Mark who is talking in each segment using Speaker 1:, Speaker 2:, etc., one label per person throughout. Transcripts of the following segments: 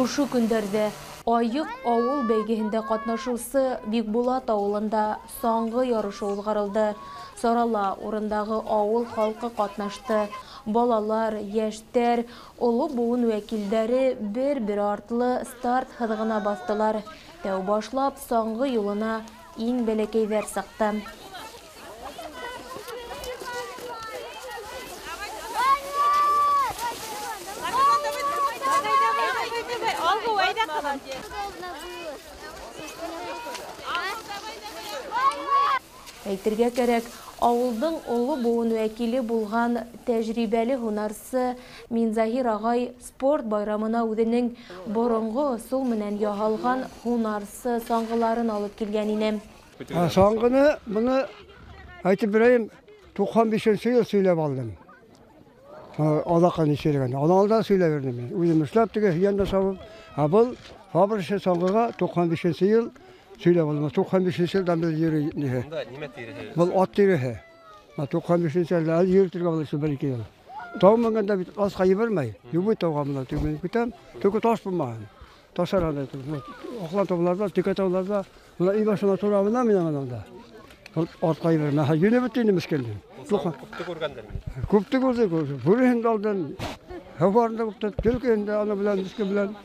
Speaker 1: Ошо көндәрҙә Айыҡ ауыл бәйгеһендә ҡатнашыусы Бикбулат ауылында саңғы ярышы уҙғарылды. Сарала урындағы ауыл халҡы ҡатнашты. Балалар, йәштәр, оло быуын вәкилдәре бер-бер артлы старт һыҙығына баҫтылар. Тәү башлап саңғы юлына иң бәләкәйҙәр сыҡты. Әйтергә кәрәк, ауылдың оло быуын вәкиле булған тәжрибәле һунарсы Минзаһир ағай спорт байрамына үҙенең боронғо ысул менән яһалған һунарсы саңғыларын алып килгән ине.
Speaker 2: Саңғыны быны әйтеп бирәйем, 95 йыл сөйләп алдым. Аҙаҡҡа нисәләгән. Ана алда сөйләп бирҙем мин. Үҙем эшләп теге һөйәндә сабып, ә был фабрика саңғыға 95 йыл сөйләп алдым. 95 йылдан бер йөрөй ниһе.
Speaker 3: Нимә тиреһе?
Speaker 2: Был ат тиреһе. 95 йылда әле йөрөтөргә була шул 1-2 йыл. Тау менгәндә бит асҡа ебәрмәй. Любой тауға менә түгел китәм, только таш булмаһын. Таш аранда Оҡлан тауларҙа, текә тауларҙа, мына өй башына тора мына мин анда. Был артҡа ебәрмәй. Йөнө бөттө инде мескендең.
Speaker 3: Күпте күргәндер.
Speaker 2: Күпте күрҙек. Бүреһен дә алдым. Һыуарын да күпте, төлкөһөн дә ана белән, мескен белән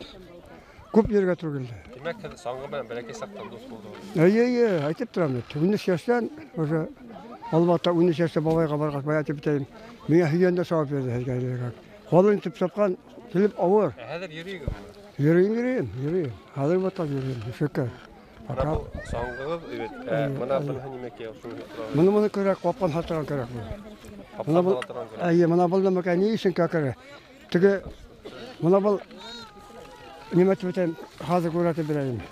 Speaker 2: күп ергә тура килде.
Speaker 3: Тимәк, һеҙ саңғы менән бәләкәй саҡтан дуҫ булдығыҙ.
Speaker 2: Эйе, эйе, әйтеп торам бит. 13 йәштән уже Албатта 13 йәштә бабайға барғас, бая әйтеп бөтәйем. Миңә һөйән дә сабып бирҙе һеҙгә. Ҡалын итеп сапҡан, килеп ауыр.
Speaker 3: Ә хәҙер йөрөйһөгөҙмө?
Speaker 2: Йөрөйөм, йөрөйөм, йөрөйөм. Хәҙер башлап йөрөйөм, шөкөр.
Speaker 3: Бына был саңғығыҙ, бит. Бына быныһы нимәкәй, шуны һорап.
Speaker 2: Быны моны кәрәк, ҡапҡан һатырған кәрәк был.
Speaker 3: Ҡапҡан һатырған кәрәк.
Speaker 2: Эйе, бына был нәмәкәй ни өсөн кәкере? Теге бына был нимә тип әйтәйем, хәҙер күрһәтеп бирәйем.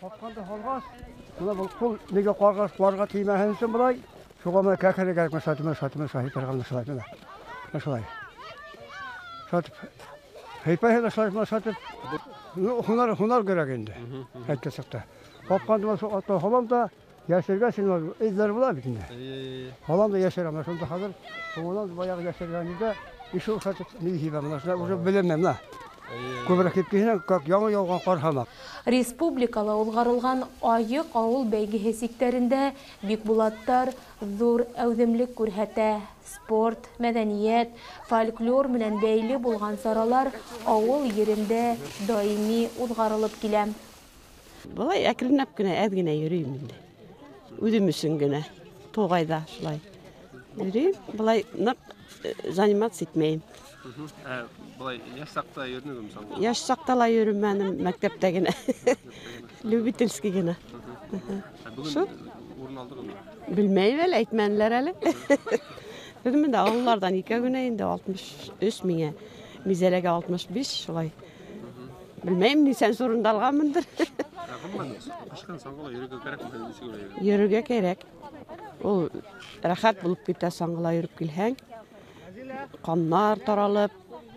Speaker 2: Ҡапҡанды һалғас, бына был ҡул нигә ҡарғаш, ҡарға теймәһен өсөн былай, шуға бына кәкере кәрәк, менә шулай, менә шулай, менә шулай, менә шулай, менә шулай. Шулай. Һәйпәһе дә шулай, менә шулай. Һунар, һунар кәрәк инде. Әйткән саҡта. Ҡапҡанды бына шул атта һалам да, йәшергә син эҙҙәр була бит инде. Һалам да йәшерәм. Менә шунда хәҙер һуңынан баяғы йәшергәнендә ишеү шатып ни һибәм. Менә шулай уже беләм менә. Күберәк кипкәнен, как яңы яуған ҡар һамаҡ.
Speaker 1: Республикала уҙғарылған Айыҡ ауыл бәйгеһе сиктәрендә бикбулаттар ҙур әүҙемлек күрһәтә. Спорт, мәҙәниәт, фольклор менән бәйле булған саралар ауыл ерендә даими уҙғарылып килә.
Speaker 4: Былай әкренләп кенә, әҙ генә йөрөйөм инде. Үҙем өсөн генә, туғайҙа шулай йөрөйөм. Былай ныҡ заниматься итмәйем.
Speaker 3: Былай йәш саҡта йөрөнөгөҙмө саңғыла?
Speaker 4: Йәш саҡта ла йөрөмәнем, мәктәптә генә. Любительский генә.
Speaker 3: Ә бөгөн
Speaker 4: Шул.
Speaker 3: урын алдығыҙмы?
Speaker 4: Белмәйем әле, әйтмәнеләр әле. Беҙ бында ауылларҙан икәү генә инде, 63 миңә, Мизәләгә 65, шулай. Белмәйем, нисәнсе урынды алғанмындыр.
Speaker 3: Ә ғөмүмән, ҡышҡан саңғыла йөрөргә кәрәкме, нисек уйлайһығыҙ?
Speaker 4: Йөрөргә кәрәк. Ул рәхәт булып китә саңғыла йөрөп килһәң. Ҡандар таралып,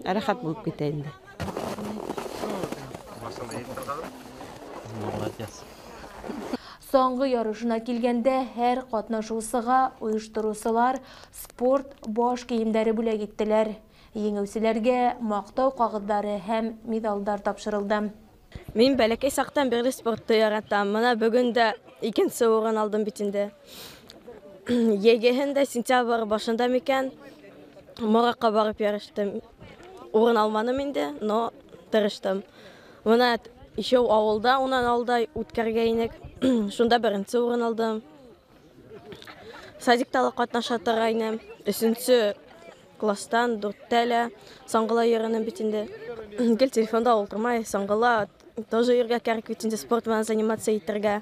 Speaker 4: рәхәт булып китә инде.
Speaker 5: Молодец.
Speaker 1: Саңғы ярышына килгәндә һәр ҡатнашыусыға ойоштороусылар спорт баш кейемдәре бүләк иттеләр. Еңеүселәргә маҡтау ҡағыҙҙары һәм миҙалдар тапшырылды.
Speaker 6: Мин бәләкәй саҡтан бирле спортты яратам. Мына бөгөн дә икенсе урын алдым бит инде. Егеһен дә сентябрь башында микән, Мораҡҡа барып ярыштым. Урын алманым инде, но тырыштым. Мына еще ауылда, унан алда үткәргәйнек. Шунда беренсе урын алдым. Садикта ла ҡатнаша торғайным. Өсөнсө класстан дүрттә лә саңғыла йөрөнөм бит инде. Гел телефонда ултырмай, саңғыла тоже йөрөргә кәрәк бит инде, спорт менән заниматься итергә.